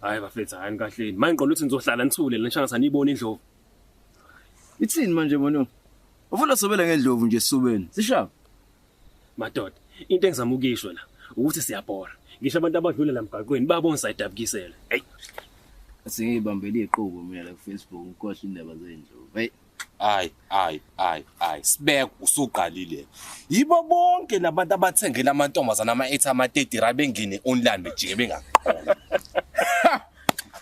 Hayi bafethu, hayi nikahleni. Manje ngiqonda ukuthi nizohlala nithule la nishanga sanibona indlovu. Ithini manje mono? Ufuna sobela ngendlovu nje esubeni. Sishaba. Madoda, into engizama ukuyisho la ukuthi siyabhora. Ngisho abantu abadlula la mgaqweni babona sayidabukisela. Hey, Sengiyibambele iqhubu mina la ku Facebook ngikhohle indaba zendlovu. Hey. Ay ay ay ay sibeke usuqalile. Yibo bonke labantu abathengela amantombazana ama-8 ama-30 rand bengene online bejike bengaqondi.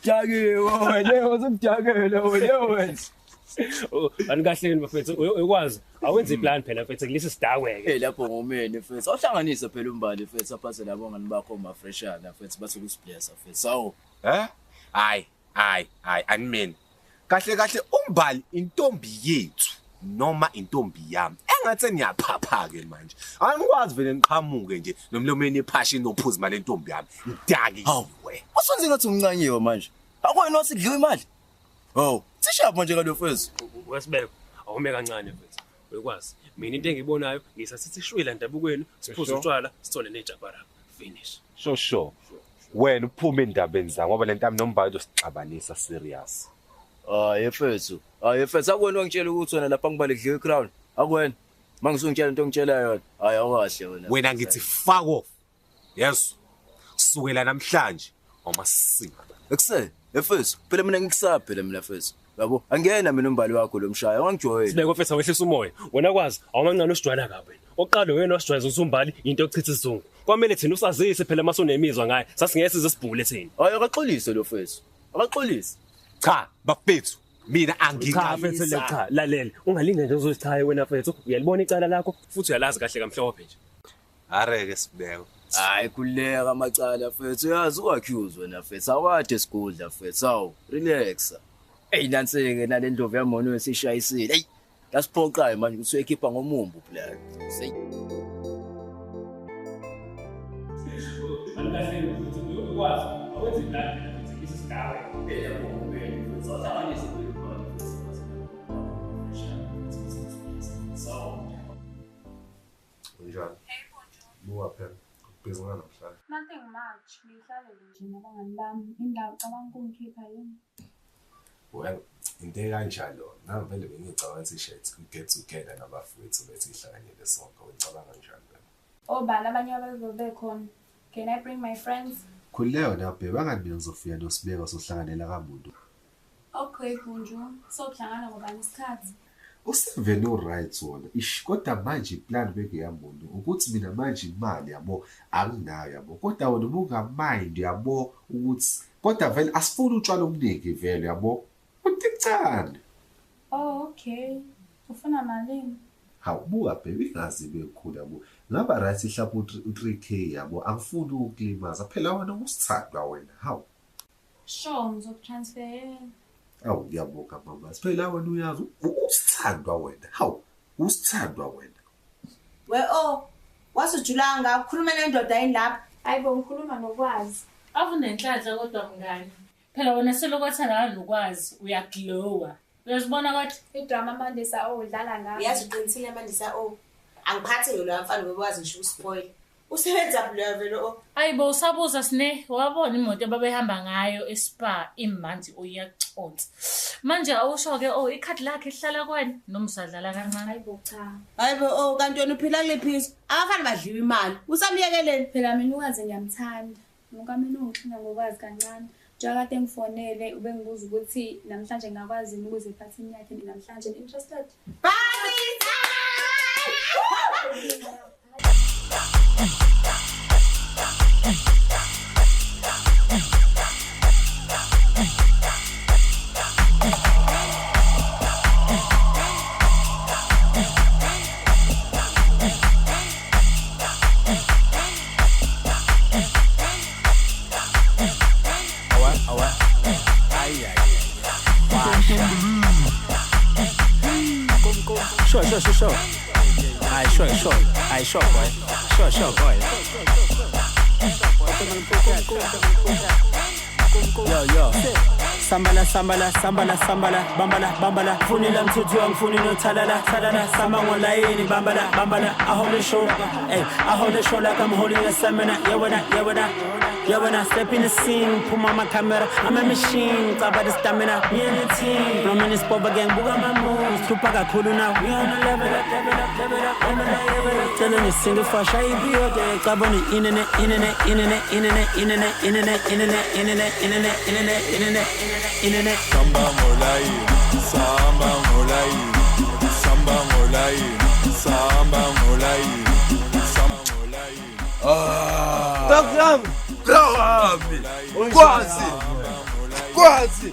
Jakiwe wena, usujakele wena wena. Oh, anikahleni bafethu, uyokwazi. Awenze iplan phela mfethu, kulisa sidakwe ke. Hey lapho ngomene mfethu. Awuhlanganise phela umbali mfethu aphathe labo ngani bakho mafreshana mfethu bathi kusiblessa mfethu. Awu. Eh? Hayi hayi hayi animeni. Kahle kahle umbali intombi yethu noma intombi yami. Engathi niyaphapha ke manje. Angikwazi vele niqhamuke nje nomlomeni ephashi nophuza mali entombi yami. Ngidakiwe. Usenze ngathi umncanyiwe manje. Akwena wathi kudliwa imali. Hawu, sishapha manje kalo mfethu. Wesibeko, awume kancane mfethu. Uyokwazi. Mina into engiyibonayo ngisasithi shwila ndabukweni, siphuze utshwala, sithole nejabarapa. Finish. Sho sho. Wena uphume endabeni zami ngoba lento yami nombali uzosixabanisa serious. Hayi mfethu. Hayi mfethu akwena wangitshela ukuthi wena lapha ngibale kudliwa icrown. Akwena. Mangisungitshela into ongitshela yona. Hayi awukahle wena. Wena ngithi fuck off. Yes. Kusukela namhlanje awumasinga. Ekuse, mfethu, phela mina ngikusaba phela mina mfethu. Yabo, angena mina umbali wakho lo mshaya, wangijoyela. Sibeko mfethu awehlisa umoya. Wena kwazi, awumancane usijwayela kabi wena. Oqala wena wasijwayeza ukuthi umbali into yokuchitha isizungu. Kwamele thina usazise phela masunemizwa ngaye. Sasingeke size sibhule thina. Hayi akaxolise lo mfethu. Akaxolise. Cha, bafethu, mina Cha mfethu angikayisa. cha, lalela. Ungalinda nje uzozichaya wena mfethu. Uyalibona icala lakho futhi uyalazi kahle kamhlophe nje. Areke sibeko. Hayi kuleka amacala mfethu, uyazi uaccuse wena mfethu. Awade sigudla mfethu. Awu, relax. Ey nanseke nale ndlovu yamono esishayisile. Ey, yasiphoqayo manje ukuthi uyikhipha ngomumbu phela. Sey. Anikahleni mfethu, uyokwazi. Awenze iplan phela mfethu, isidawe. Unjani? Buka phela. Busy namhlanje. Nothing much. Ngihlalele nje nabangani bami. Indawo ucabanga ukungikhipha yini? Well, into ekanjalo nami vele bengicabanga ukuthi shit get together nabafowethu bethi ihlanganyele sonke. Ucabanga kanjani wena? Obani abanye abazobe bekhona? Can I bring my friends? Khululeka na babe, angathi mina ngizofika nosibeka sohlanganela kamuntu. Okay, Bunju. Sokuhlangana ngobani isikhathi? Usevele uright wona. Ish kodwa manje iplan bengeyamuntu ukuthi mina manje imali yabo anginayo yabo. Kodwa wena ubungamind yabo ukuthi kodwa vele asifuni utshwala obuningi vele yabo. Uticane. Oh, okay. Ufuna malini? Hawu buka baby ingazi bekhulu yabo. Ngaba right mhlawumbe u3K yabo angifuni ukukulimaza phela wena usithandwa wena. Hawu. Sure, ngizokutransferela. Awu ngiyabonga mama. Phela wena uyazi usithandwa wena. Hawu usithandwa wena. We o, wasujulanga ukhuluma nendoda yini lapha? Hayi bo, ngikhuluma nokwazi. Awunenhlanhla kodwa mngani. Phela wena selokhu wathandana nokwazi uyaglowa. Uyazibona kodwa? Idrama Mandisa o udlala ngayo. Uyazi uqinisile Mandisa o. Angiphathe lo mfana ngoba wazi ngisho uspoil. Usebenza phi loya vele o? Hayibo usabuza sine wabona imoto ababehamba ngayo eSpa imanzi uyaconsa. Manje awusho ke oh ikhadi lakhe lihlala kwena noma usadlala kancane. Hayibo cha. Hayibo o, kanti wena uphila kulephi izwe? Abafana badliwa imali. Usamyekeleni? Phela mina ukwazi ngiyamthanda. Ngokwami ungixina ngokwazi kancane. Njengoba kade ngifonele ubengibuza ukuthi namhlanje ngingakwazi yini ukuze ephathini yakhe namhlanje interested. Party time! Awa, awa. Ay, ay, ay. Washa. Sure, sure, sure, sure. Ay, sure, sure. Ay, sure, boy. Sure, sure, boy. Yo yo. Sambala sambala sambala sambala bambala bambala. Funi la mthuthu angifuni nothalala thalala samba ngolayini bambala bambala. I hold the show, hey, I hold the show like I'm holding a seminar. Yeah when I, yeah when I, yeah when I step in the scene, pull on my camera, I'm a machine, talk about the stamina. Me and the team, I'm in this pop again, buga my moves, tupa kakhulu now. We on the level up, level up, level up, level up, level up. Telling the single for shy be out there, club on the internet, internet, internet, internet, internet, internet, internet, internet, internet, internet, internet, internet. Samba ngolayi, samba ngolayi, samba ngolayi, samba ngolayi, samba ngolayi. Ah! Takam! Bravo! Quase! Quase!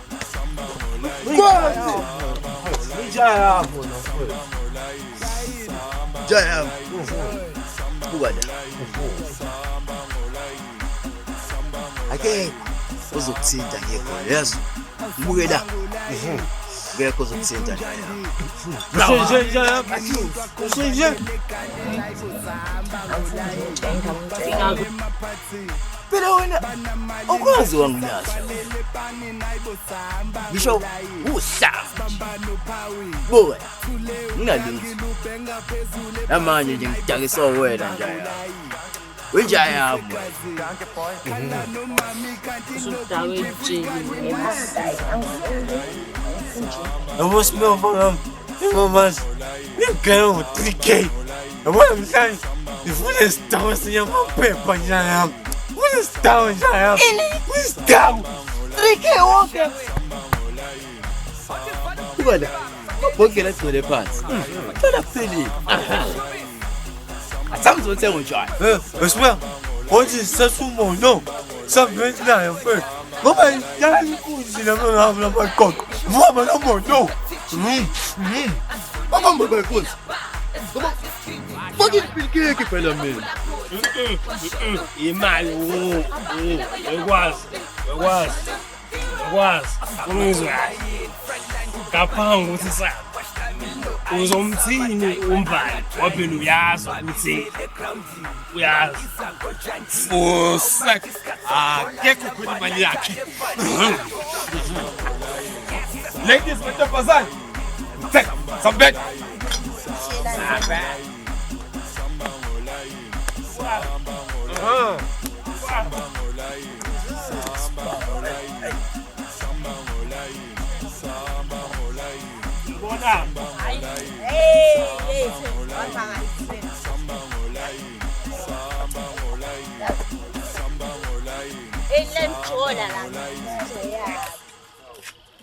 Quase! Njayabo Njayabo. Buka la. Akekho ozokuthinta ngegoli, yazi. Buke la. Akekho ozokuthinta njayabo. Njayabo. Phela wena awukwazi wangilahla. Ngisho uhlamba. Buka. Ngingalutho. Namanje nje ngidakiswa wena njayabo. Wenjayabo. Yabo Sibeko mfana wami. Ngigele ngo-3K. Yabo namhlanje ngifuna isidawo esinyamaphepha njayabo. Ngifuna isidawo njayabo. Isidawo. 3K wonke. Buka la. Amabhokela agcwele phansi. Thola kuphelile. Asamzothenga utshwala. Sibeko, wathi sasumona. Sambe naye mfethu. Ngoba inkunzi nami lamaqoqo. Vuka nomono. Babamba benkunzi. Ngoba fucking pilkeke phela mina. Imali ekwazi. Ekwazi. Ekwazi. Ungizwe. Ngaphambi ukuthi sa uzomthini umbali waphela uyazi ukuthi uyazi. Fusak akekho khona imali yakhe. Ladies mantombazane. Sambe.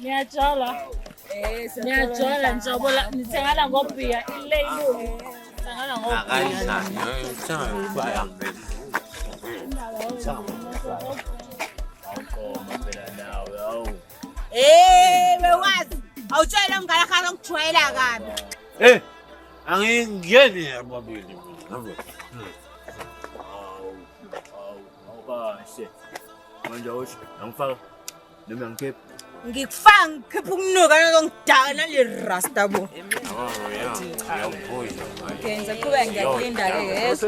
Niyajola. Niyajola njobola nithengana ngobhiya ileyulu. Nithengana ngobhiya. Eh, bewazi. Awutshela umngane wakho ngijwayela kabi. Eh, angingeni ababili mina. Awukahle. Manje awusho, angifaka noma angikhipha. Ngikufaka ngikhipha ukunuka nalongidaka nale rasta bo. Okay, ngizoqhubeka ngiyakulinda ke yes.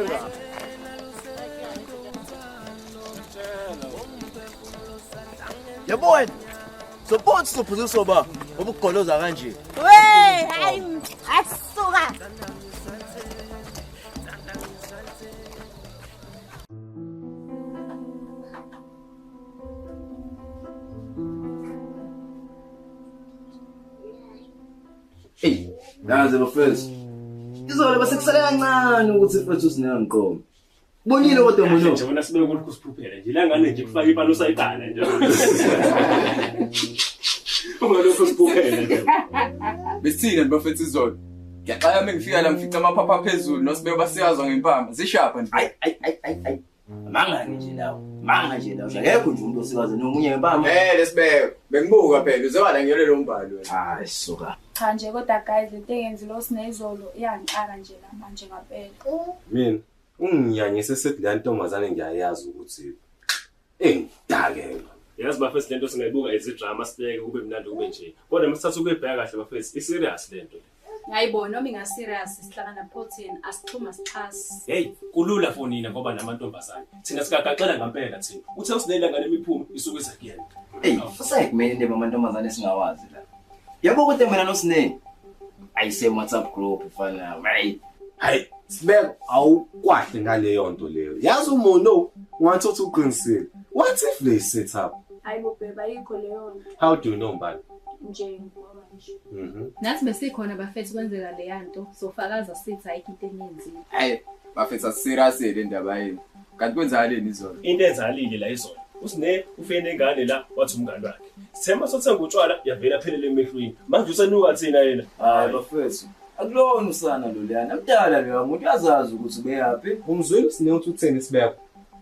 Yabo wena. Support sophuziswa ba ubugoloza kanje. We, hayi asuka. Hey, naze bafethu. Izolo bese kusale kancane ukuthi mfethu usinengiqomo. Bonile kodwa umuntu nje wena sibeke ukuthi kusiphuphela nje la ngane nje kufaka ipano usayidala nje. Ungalokho siphuphela nje. Besithina bafethu izolo. Ngiyaxaya mengifika la ngifica amaphapha phezulu nosibeke basiyazwa ngempama. Zishapha nje. Ay ay ay ay ay. Manga nje lawo. Manga nje lawo. Akekho nje umuntu osikaze nomunye ngempama. Eh lesibeke. Bengibuka phela uzoba la ngiyole lo mbalo wena. Hayi suka. Cha nje kodwa guys lento eyenzile osinezolo iyangiqala nje la manje ngempela. Mina unginyanyise sethi le ntombazane ngiyayazi ukuthi engidakela. Yazi bafethu lento singayibuka as idrama sibeke kube mnandi kube nje. Kodwa masithatha ukuyibheka kahle bafethu i serious lento. Hayibo noma inga-serious sihlangana phothini asixhuma sixhasi. Hey, kulula for nina ngoba namantombazane. Thina sikagaxela ngempela thina. Uthe usinelanga lemiphumo isuke iza kuyena. Hey, futhi kumele amantombazane singawazi la. Yabo ukuthi mina noSine ayise WhatsApp group mfana. Hayi. Hayi, Sibeko awukwahle ngaleyo nto leyo. Yazi umono ungathi uthi uqinisile. What if they set up? Hayibo bheba ayikho leyo nto. How do you know mbali? Nje ngoba nje. Nathi besikhona bafethu kwenzeka leya nto sofakaza sithi ayikho into eninzi. Hayi, bafethu asiserious le ndaba yenu. Kanti kwenzakaleni izolo? Into enzalile la izolo. Usine ufike nengane la wathi umngane wakhe. Sithemba sothenga utshwala yavela phelele emehlweni. Manje usenuka thina yena. Hayi bafethu. Akulona usana lo leyana. Mdala lo muntu uyazazi ukuthi ubeyaphi. Umzwile uSine uthi utheni Sibeko?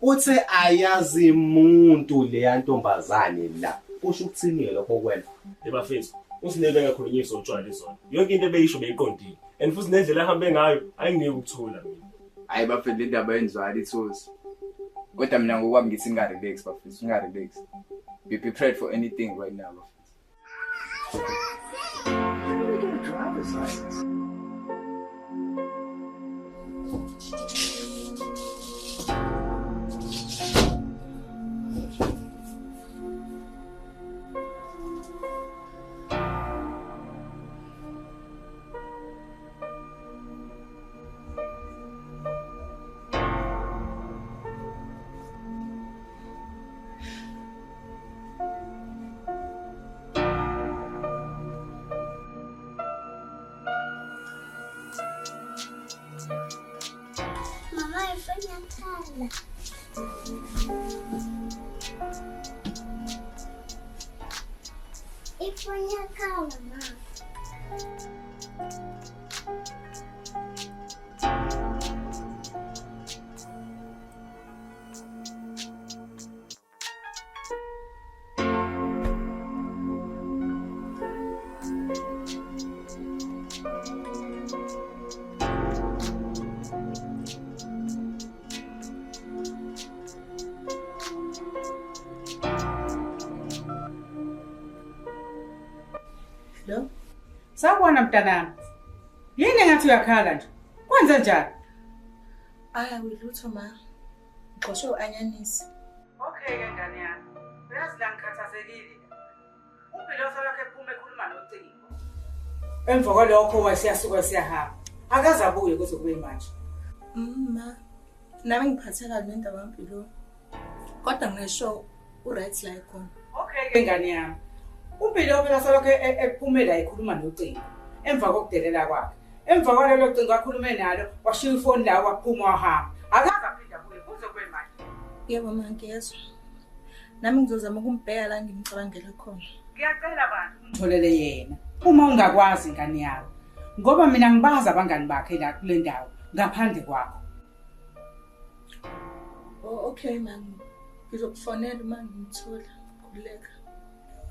Uthe ayazi umuntu leya ntombazane la. Kusho ukuthini lokho kwena? Ebafethu, uSine bengakhulunyiswa utshwala izolo. Yonke into ebeyisho beyiqondile. And futhi nendlela ahambe ngayo ayinginiki ukuthula mina. Hayi bafethu le ndaba yenzwala ithosi. Kodwa mina ngokwami ngithi ninga-relax bafethu, ninga-relax. Be prepared for anything right now bafethu. Driver's license. Mama, ifoni iyakhala. Ifoni iyakhala, ma. Sawubona mntanami. Yini engathi uyakhala nje? Kwenze njani? Ayi lutho ma. Ngixoshwe u-anyanisi. Okay ke ngane yami. Uyazi la ngikhathazekile. Umpilo wakhe ephuma ekhuluma nocingo. Emva kwalokho wasiyasuka siyahamba. Akaze abuye kuze kube manje. Ma, nami ngiphatheka nendaba yaMpilo. Kodwa ngisho u-right la ekhona. Okay ke ngane yami. Umpilo phela solokho ephumela ekhuluma nocingo emva kokudelela kwakhe. Emva kwalelo cingo akhulume nalo washiya ifoni la waphuma wahamba. Akaze aphinde abuye kuze kube manje. Yebo ma, ngiyezwa. Nami ngizozama ukumbheka la ngimcabangela khona. Ngiyacela bantu ungitholele yena uma ungakwazi ngane yami. Ngoba mina ngibazi abangani bakhe la kule ndawo ngaphandle kwakho. Oh okay ma. Ngizokufonela uma ngimthola. Khululeka.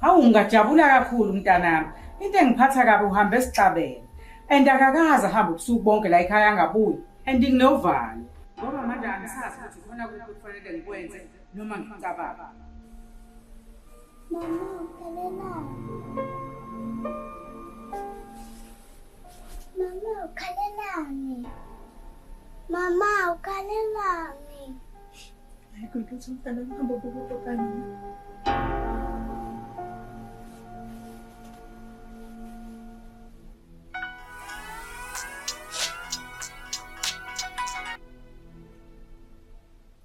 Hawu ngajabula kakhulu mntanami. Into engiphatha kabi uhambe esixabene. And akakaze ahambe ubusuku bonke la ekhaya angabuyi. And nginovalo. Ngoba manje angisazi ukuthi khona kuphi kufanele ngikwenze noma ngicabanga. Mama, ukhalelani? Mama, ukhalelani? Mama, ukhalelani? Hayi lutho mntanami, hamba ubaba.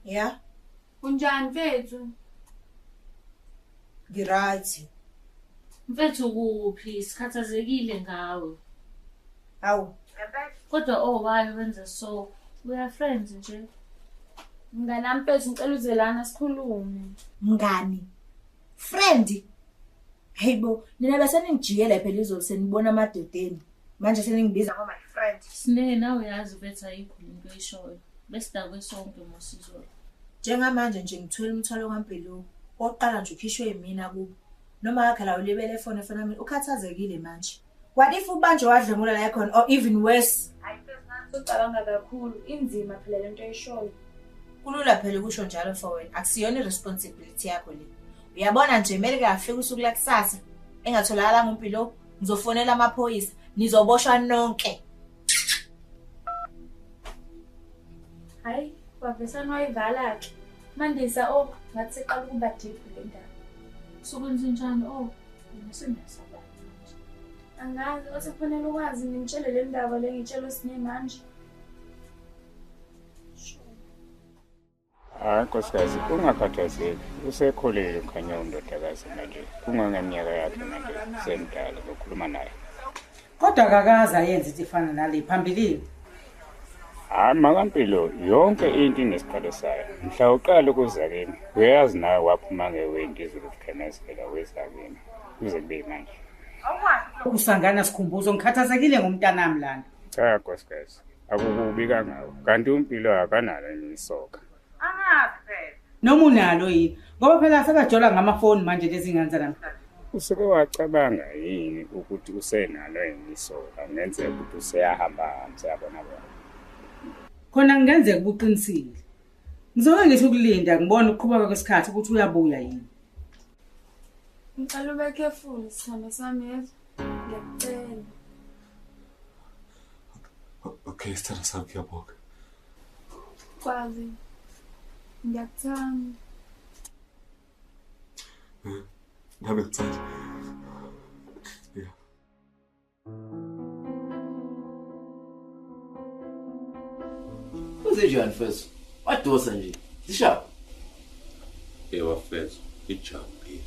Ya, Unjani mfethu? Ngiright. Mfethu kuphi? Sikhathazekile ngawe. Hawu. Kodwa oh why wenza so? We are friends nje. Mngani wami mfethu ngicela uze lana sikhulume. Mngani. Friend. Hey bo, nina bese ningijikela phela izolo senibona amadodeni. Manje seningibiza ngo my friend. Sine nawe uyazi mfethu ayikho into oyishoyo. Besidakwe sonke mosizolo. Njengamanje nje ngithwele umthwalo kaMpilo. Oqala nje ukhishwe yimina kubo. Noma yakhe la ulibele efoni efona mina ukhathazekile manje. What if ubanjwe wadlwengula la khona or even worse? Hayi mfethu ngathi ucabanga kakhulu. Inzima phela lento oyishoyo. Kulula phela ukusho njalo for wena. Akusiyona iresponsibility yakho le. Uyabona nje kumele kafika usuku lakusasa engatholakalanga uMpilo, ngizofonela amaphoyisa Nizoboshwa nonke. Hayi, wavesana wayivala ke. Mandisa oh ngathi siqala ukuba deep le ndaba. Sokwenza njani oh? Mina sengiyasaba manje. Angazi othi kufanele ukwazi ngimtshele le ndaba le ngitshela uSine manje. Hayi nkosikazi, ungakhathazeki. Usekhulile ukhanya undodakazi manje. Kungangeminyaka yakhe manje semdala zokhuluma naye. Kodwa akakaze ayenze into efana nale phambilini. Hayi makaMpilo, yonke into inesiqalo sayo. Mhla uqala ukuza kimi, uyazi nawe waphuma ngewindi izulu likhemezela weza kimi. Kuze kube manje. Usangana Sikhumbuzo, ngikhathazekile ngomntanami lana. Cha nkosikazi, akukubi kangako. Kanti uMpilo akanalo yini isoka? Angazi phela. Noma unalo yini? Ngoba phela sebajola ngamafoni manje lezi ngane zanamhlanje. Usuke wacabanga yini ukuthi usenalo yini isoka? Kungenzeka ukuthi useyahamba hamba seyabona bona. Khona kungenzeka ubuqinisile. Ngizoke ngisho ukulinda ngibone ukuqhubeka kwesikhathi ukuthi uyabuya yini. Ngicela ube careful sithando sami yezwa. Ngiyakucela. Okay, sithando sami ngiyabonga. Kwazi. Ngiyakuthanda. Nami ngikuthanda. Yeah. Kwenzenjani mfethu? Wadosa nje. Zishaphi? Ewa mfethu, ijabulile.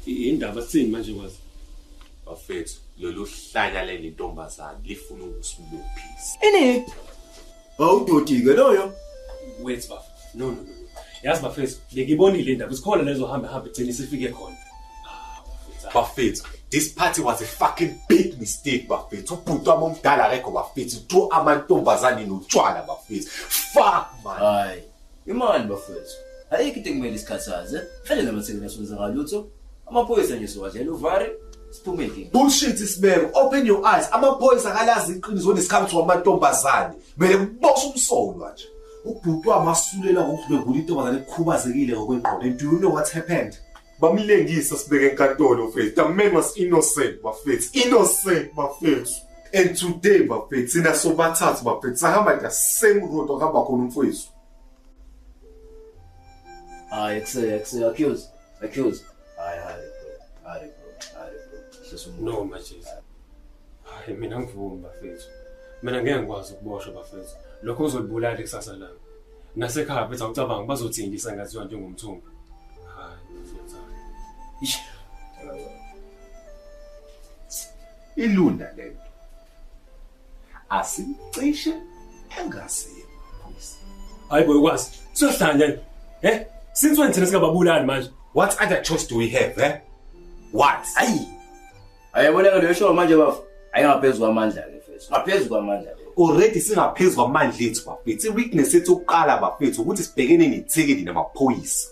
Indaba sithini manje kwazi? Bafethu, lolu hlanya leli ntombazane lifuna ukusibophisa. Ini? Awudodi-ke loyo. Wait bafo. No no no. Yazi bafethu, ngikibonile indaba. Isikhona lezo hamba hamba igcine isifike khona. Bafethu, this party was a fucking big mistake bafethu. Ubhuti wami omdala akekho bafethu. Two amantombazane notshwala bafethu. Fuck man. Hayi, imali bafethu. Ayikho into ekumele isikhathaze. Vele namathekeni asenza ngalutho. Amaphoyisa nje siwadlela uvari. Siphume endlini. Bullshit Sibeko. Open your eyes. Amaphoyisa akalazi iqiniso when it comes to amantombazane. Kumele kuboshwe umsolwa nje. Ubhuti wami wasulela ngokudlwengula intombazane ekhubazekile ngokwengqondo. And do you know what happened? Bamlengisa sibeke enkantolo mfethu. The man was innocent bafethu. Innocent bafethu. And today bafethu thina sobathathu bafethu sahamba the same road okuhamba khona umfowethu. Hayi, ekuse, ekuse, accuse, accuse. Hayi, hayi bro, hayi bro, hayi bro. Hlisa umuntu. No majezi. Hayi mina ngivumi bafethu. Mina ngeke ngikwazi ukuboshwa bafethu. Lokho kuzolibulala ikusasa lami. Nasekhaya bafethu awucabangi bazothindisa ngaziwa njengomthumbi. Hayi bafethu. Ish. Ilunda lento. Asimcishe engasiye amaphoyisa. Hayi boy kwazi. Siyohlanya. Eh? Since when thina singababulali manje? What other choice do we have, eh? What? Ayi. Ayabona ke leyo show manje bafo. Ayingaphezulu kwamandla ke mfethu. Ngaphezulu kwamandla ke. Already singaphezulu kwamandla ethu bafethu. I-weakness yethu yokuqala bafethu ukuthi sibhekene nethikili namaphoyisa.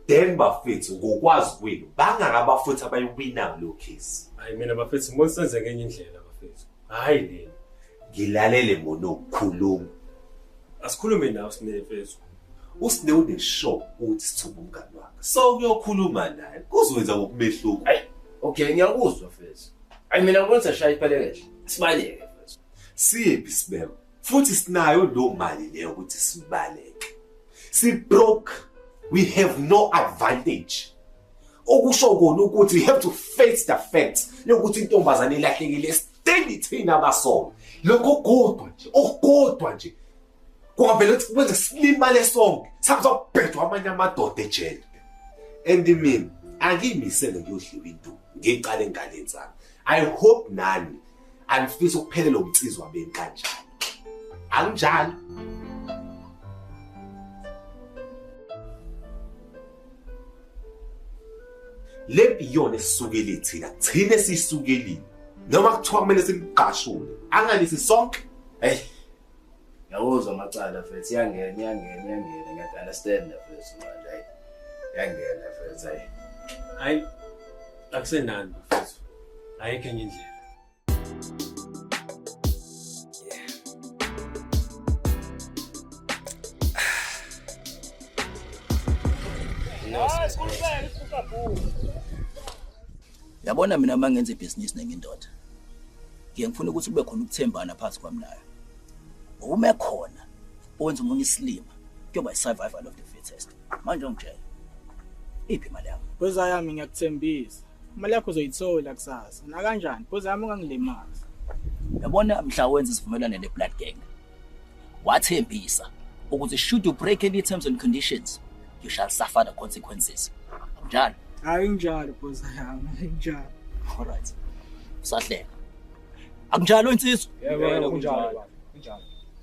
Then bafethu ngokwazi kwenu bangaka abafethu abayiwina kuleyo case. Hayi mina bafethu ngibona senze ngenye indlela bafethu. Hayi lena. Ngilalele mona ukukhuluma. Asikhulume nawe Sine mfethu. uSine une-sure ukuthi sithuba umngani wakhe. So kuyokhuluma naye kuzokwenza ngokumehluko. Hayi, okay ngiyakuzwa mfethu. Hayi mina ngibona sashaya iphele Sibaleke mfethu. Siyephi Sibeko? Futhi sinayo lo mali leyo ukuthi sibaleke. Si broke. We have no advantage. Okusho kona ukuthi we have to face the facts yokuthi intombazane ilahlekile still thina abasolwa. Lokho kodwa nje, okukodwa nje. Kungavele ukuthi kwenze silimale sonke. Sakuzobhedwa amanye amadoda ejele. And mina angiyimisele ngiyodliwa induku. Ngiqale enganeni zami. I hope nani anifisa ukuphelela umnsizwa beni kanjalo. Anginjalo. Lempi iyona esisukele thina, thina esisukelile. Noma kuthiwa kumele simqashule, angalisi sonke. Hey. Ngiyakuzwa amacala mfethu, iyangena, iyangena, iyangena. Ngiya-understand mfethu manje hayi. Iyangena mfethu hayi. Hayi akusenani bafethu. Ayikho enye indlela. Yabona mina uma ngenza ibhizinisi nenye indoda. Ngiye ngifuna ukuthi kube khona ukuthembana phakathi kwami nayo. Uma ekhona owenza omunye isilima kuyoba i-survival of the fittest. Manje ungitshela, iphi imali yami? Bhoza yami ngiyakuthembisa. Imali yakho uzoyithola kusasa. Nakanjani? Bhoza yami ungangilimazi. Yabona mhla wenza isivumelwano ne-Blood Gang, wathembisa ukuthi should you break any terms and conditions, you shall suffer the consequences. Akunjalo? Hayi njalo bhoza yami, njalo. All right. Usahleka. Akunjalo insizwa? Yebo kunjalo. Kunjalo.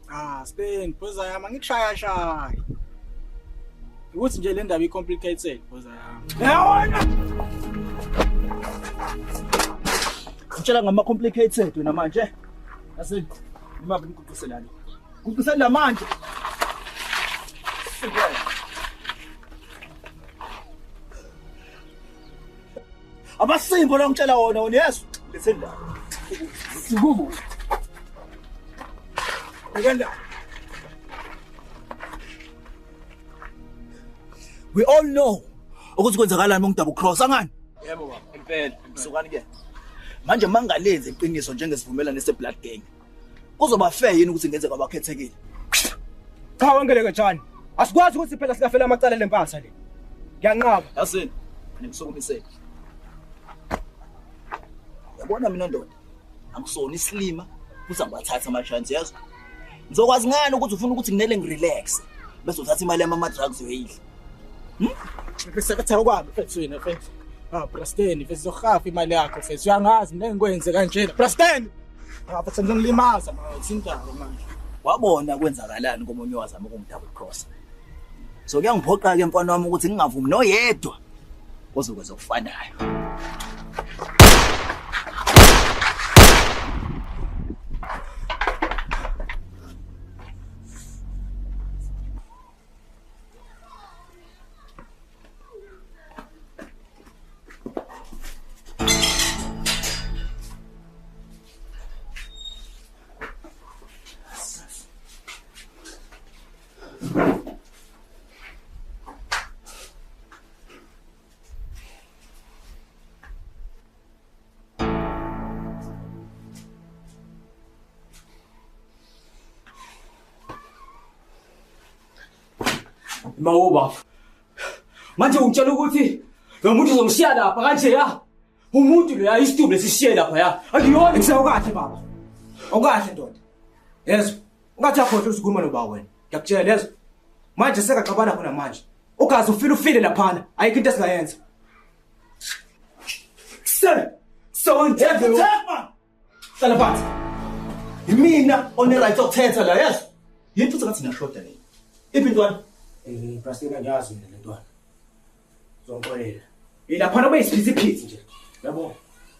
Ah, Stan, bhoza yami angikushaya shaya. Ukuthi nje le ndaba i-complicated bhoza yami. Yawona. Ngitshela ngama complicated wena manje. Yasini, imaphi ngikuqisela lo. Kuqisela manje. Abasimbo la ngitshela wona wona yesu. Letheni la. Sikubu. Ngenda. We all know ukuthi kwenzakalani uma double cross angani? Yebo baba, impela. Sukani ke. Manje mangalenzi iqiniso njengesivumelwano se-Blood Gang. Kuzoba fair yini ukuthi ngenze kwabakhethekile? Cha wengeleke njani? Asikwazi ukuthi phela singafela amacala lempatha le. Ngiyanqaba. Yasini, ngikusukumisele. Yabona mina ndoda, angisona isilima futhi angiwathatha ama chance yazo. Ngizokwazi ngani ukuthi ufuna ukuthi nginele ngirelax bese uthatha imali yami ama drugs uyoyidla. Ngisekethela kwami mfethu wena mfethu. Ah Brastan, mfethu uzohafa imali yakho mfethu. Uyangazi mina ngikwenze kanjena. Brastan. Ah mfethu ngizongilimaza manje indaba manje. Wabona kwenzakalani komunye wazama ukungi-double cross. So kuyangiphoqa ke mfana wami ukuthi ngingavumi noyedwa ozokwenza okufanayo. Mawo manje ungitshela ukuthi lo muntu uzomshiya lapha kanje ya umuntu lo ya isitubu lesishiye lapha ya akuyona Ngisawukahle baba. Awukahle ndoda. Yezwa, ungathi akhohle usikhuluma nobaba wena. Ngiyakutshela yezwa. Manje sekaxabana khona manje. Ugazi ufile ufile laphana. Ayikho into esingayenza. Se so ndebe Hlala phansi. Yimina one right okuthetha la yezwa. Yini futhi ngathi niyashoda le. Iphi intwana? Brasika ngiyazi mina lentwana. Uzongixolela. Ilaphana kube isiphithiphithi nje. Yabo.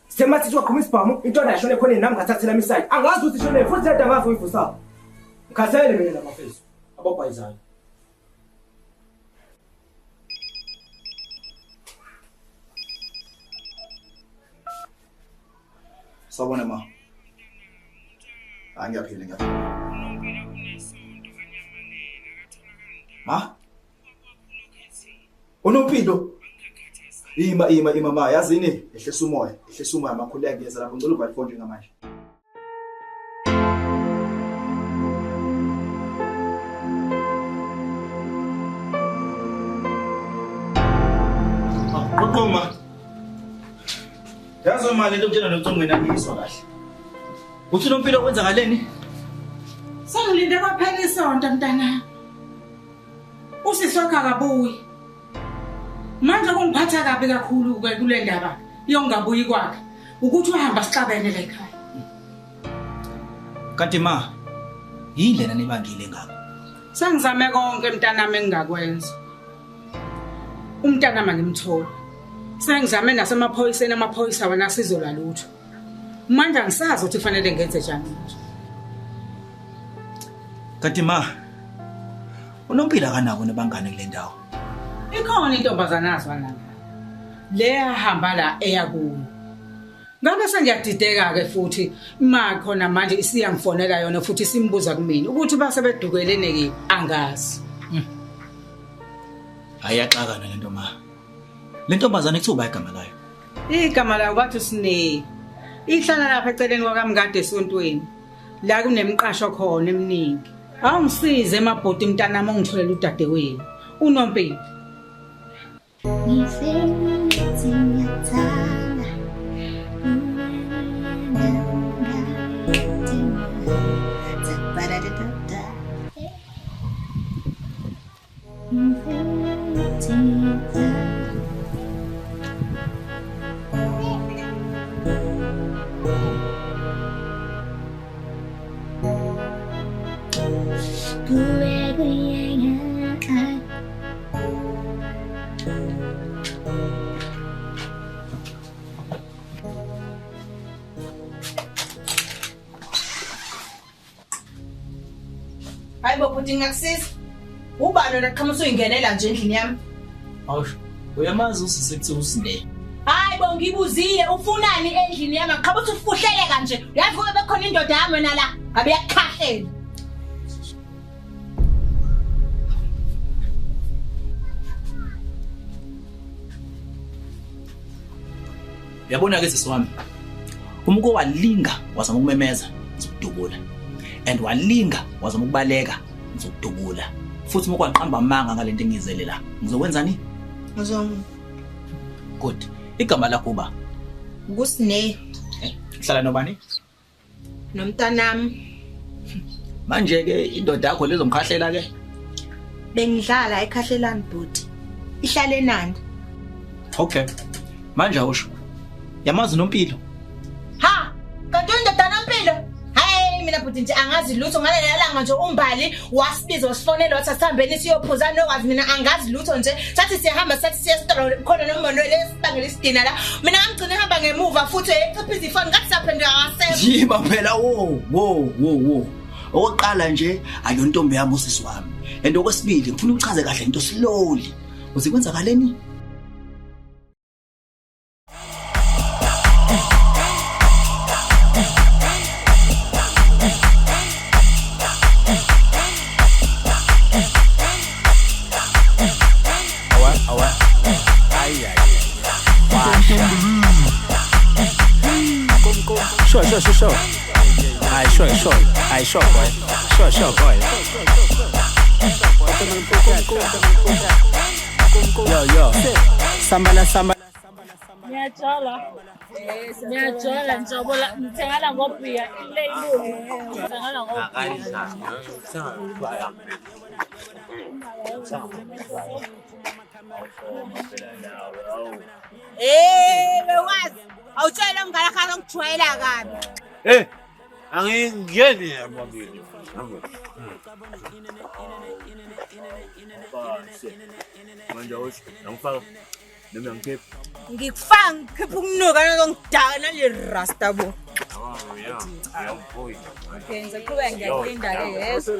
Semathi waqhuma isibhamu, intwana yashona ekhoneni nami ngathathela imisayidi. Angazi ukuthi ishone futhi lento angazi uyivusa. Ngikhathele mina lamafezo. Ababhayizayo. Sawubona ma. Angiyaphila ngiyaphila. Ma? Unompilo? Ima ima ima ma, yazini ehlisa umoya makhulu ngiyeza lapho ngicela uvale ifoni njengamanje. Qoqoma. Yazo mali into mtshela nocongweni angiyizwa kahle. Uthi unompilo kwenzakaleni? Sengilinde kwaphela isonto mntana. Usisi wakho akabuyi. Manje kungiphatha kabi kakhulu ke kule ndaba yongabuyi kwakhe. Ukuthi uhamba sixabene la ekhaya. Kanti ma, yini lena nibangile ngakho? Sengizame konke mntanami engingakwenza. Umntanami angimtholi. Sengizame nasemaphoyiseni, amaphoyisa wena asizola lutho. Manje angisazi ukuthi kufanele ngenze njani manje. Kanti ma, unompilo akanako nabangane kule ndawo. Ikhona intombazana azwana nayo. Le yahamba la eya kuyo. Ngabe sengiyadideka ke futhi ma khona manje isiyangifonela yona futhi simbuza kumina ukuthi base bedukelene ke angazi. Hayi yaxakana lento ma. Le ntombazane kuthiwa uba igama layo. Igama layo bathi Sine. Ihlala lapha eceleni kwakamngade esontweni. La kunemqasho khona eminingi. Awungisize emabhoti mntanami ongitholele udadewenu. Unompilo. Hayibo bhuti ngakusiza. Ubani wena qhamuka usuyingenela nje endlini yami? Awusho, uyamazi usisi kuthiwa uSine. Hayibo ngibuzile ufunani endlini yami? Qhamuka uthi ufuhleleka nje. Uyazi kube bekhona indoda yami wena la, ngabe yakukhahlela. Uyabona ke sisi wami. Uma uke walinga wazama ukumemeza, ngizokudubula. And walinga wazama ukubaleka, ngizokudubula. Futhi uma kwaqamba amanga ngalento engizele la, ngizokwenzani? Good. Igama lakho uba? Kusine. Uhlala nobani? Nomntanami. Manje ke indoda yakho lezomkhahlela ke? Bengidlala ekhahlelani bhuti. Ihlale nani? Okay. Manje awusho. Yamazi Nompilo? Ha! Kanti indoda Nompilo? Hayi mina bhuti nje angazi lutho ngalelela langa nje uMbali wasibiza wasifonela wathi asihambeni siyophuza nokwazi mina angazi lutho nje. Sathi siyahamba sathi siya esitolo khona noMonwele esibangela isidina la. Mina ngamgcina ehamba ngemuva futhi eciphiza ifoni ngathi saphenduka kasekho. Yiba phela wo wo wo wo. Okokuqala nje ayontombi yami usisi wami. And okwesibili ngifuna uchaze kahle into slowly. Uze kwenzakaleni? Sure, sure, sure, sure. I sure, sure. I sure, boy. Sure, sure, boy. Yo, yo. Sambala, sambala. Ngiyajola. Ngiyajola njobola ngithengala ngobhiya ile ilulu. Ngithengala ngobhiya. Eh, bewazi. Awutshela umngane wakho ngijwayela kabi. Eh, angingeni ababili. Manje awusho, ngifaka noma ngikhipha. Ngikufaka ngikhipha ukunuka nozongidaka nale rasta bo. Okay, ngizoqhubeka ngiyakulinda ke yeso.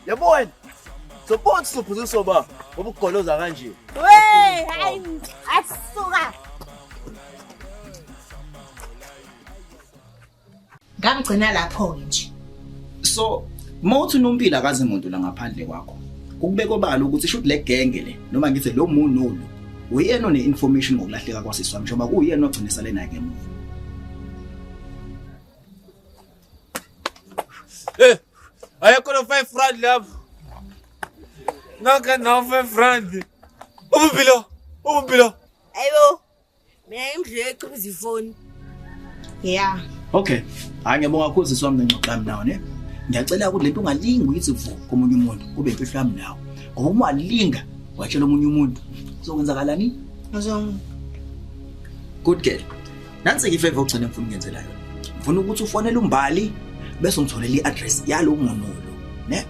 Yabo wena. Support suphuziso ba ngoba ugoloza kanje. Wey, hayi asuka. Ngamgcina lapho ke nje. So, mawuthi uNompilo akazi umuntu la ngaphandle kwakho. Ukubeka obala ukuthi shoot le genge le noma ngithi lo muntu lo uyena one information ngokulahleka kwasisi wami njengoba kuyena ogcina sale naye ngemuva. Eh, ayakho 5 rand lapho. Naka na 5 rand. Ubumpilo, ubumpilo. Ayibo. Mina ngimdlule ecuphiza ifoni. Yeah. Okay. Hayi ngiyabonga kakhulu sisi wami ngengxoxo yami nawe ne. Ngiyacela ukuthi lento ungalingi uyithi vu komunye umuntu kube imfihlo yami nawe. Ngoba uma walinga watshela omunye umuntu kuzokwenzakalani? Good girl. Nansi ifavor ogcina ngifuna ukuyenzela yona. Ngifuna ukuthi ufonele uMbali bese ungitholela i-address yalo monolo, ne?